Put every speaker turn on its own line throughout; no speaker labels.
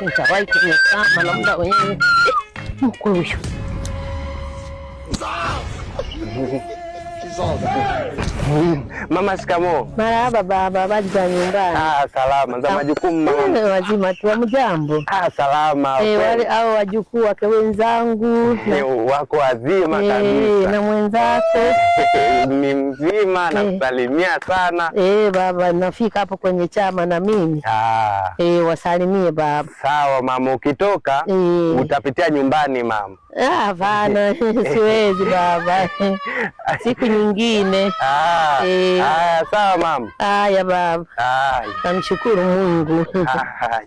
Nitawahi kwenye chama na muda wenyewe. Mkwe huyu.
Mama, shikamoo.
Marahaba baba, habari za nyumbani?
Ah, salama. Za majukumu mama?
Wazima tu, hamjambo?
Ah, salama.
Eh, wale hao wajukuu wake wenzangu
wako wazima kabisa.
Na mwenzako
ni mzima, nakusalimia sana.
Eh, baba, nafika hapo kwenye chama na mimi.
Ah.
Eh, wasalimie baba.
Sawa mama, ukitoka utapitia nyumbani mama.
Ah, hapana, siwezi baba. Siku nyingine.
Ah, ah, sawa mama.
Haya baba. Namshukuru Mungu.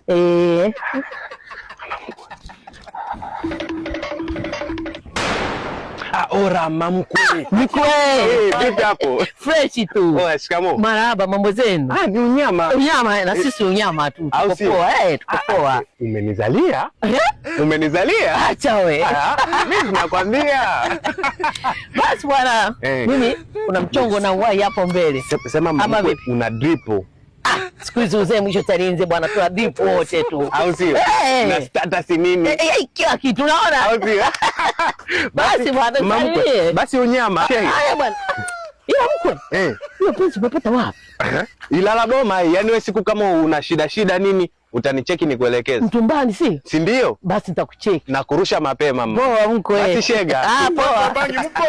Eh.
Ah, ora mamkwe.
Mkwe.
Eh, vipi hapo?
Fresh tu.
Oh, shikamoo.
Marahaba, mambo zenu?
Ah, ni unyama.
Unyama na sisi unyama tu. Tuko poa, eh, tuko poa.
Umenizalia? Umenizalia?
Acha we.
Ah, mimi nakwambia.
Basi bwana, mimi kuna mchongo na uwai hapo mbele.
Sema mamkwe, una drip.
Ah, siku hizi uzee mwisho Chalinze bwana, tuna drip wote tu.
Au sio? Na status nini?
Eh, kila kitu unaona?
Au sio?
Basi bwana,
basi unyama.
Haya bwana. Ila mkwe.
Eh.
Hiyo pesa umepata wapi?
Ilala boma hii. Yaani wewe siku kama una shida shida nini utanicheki nikuelekeze.
Mtumbani si?
Si ndio?
Basi nitakucheki.
Na kurusha mapema mama.
Poa mkwe.
Basi shega.
Ah, poa.
Bangi mpo.